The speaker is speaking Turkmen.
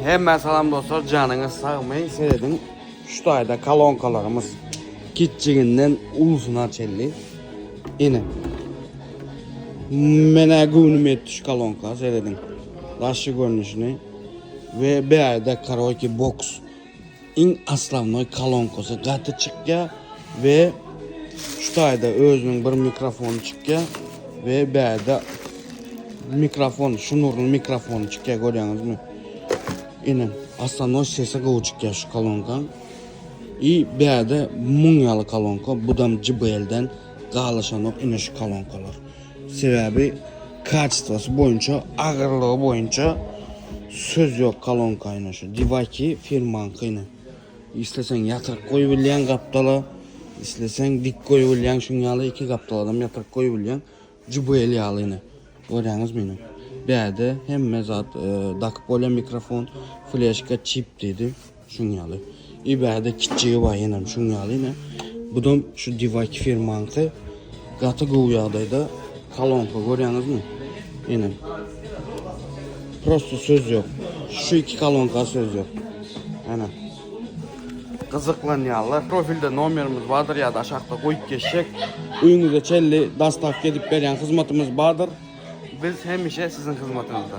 Hemmä salam dostlar janyňyz sagmy serediň şu taýda kolonkalarymyz kiçjiginden ulusyna çenli ine menä göwnüm ýetdi şu kolonka serediň daşky görnüşini we bärde karaoke box iň aslavnoý kolonkasy gaty çykýa we şu taýda özüniň bir mikrofony çykýa we bärde mikrofon şnurly mikrofony çykýa görýäňizmi ine aslavnoý sesi gowy çykýa şu kolonkaň i bärde muň ýaly kolonka budam JBL-den galyşanok ine şu kolonkalar Sebäbi kaçestwasy boýunça, agyrlygy boýunça söz ýok kolonka ine şu Divaki firmaňky ine. Isleseň ýatyryp goýubilýäň gapdala, isleseň dik goýubilýäň şuň ýaly iki gapdaladam ýatyryp goýubilýäň. JBL ýaly ine. Görýäňizmi ine. Bärde hemme zat e, dakyp bolýan mikrofon, fleşka, çip diýdi. Şuň ýaly. I bärde kiçjigi bar ýenem şuň ýaly ine. Budam şu Divaki firmaňky. Gaty gowy ýagdaýda kolonka görýäňizmi? Ine. Prosto söz ýok. Şu iki kolonka söz ýok. Ana. Gyzyklanýanlar profilde nomerimiz bardyr ýa-da aşakda goýup geçjek. Öýüňize çenli dastavka edip berýän hyzmatymyz bardyr. Biz hemişe siziň hyzmatyňyzda.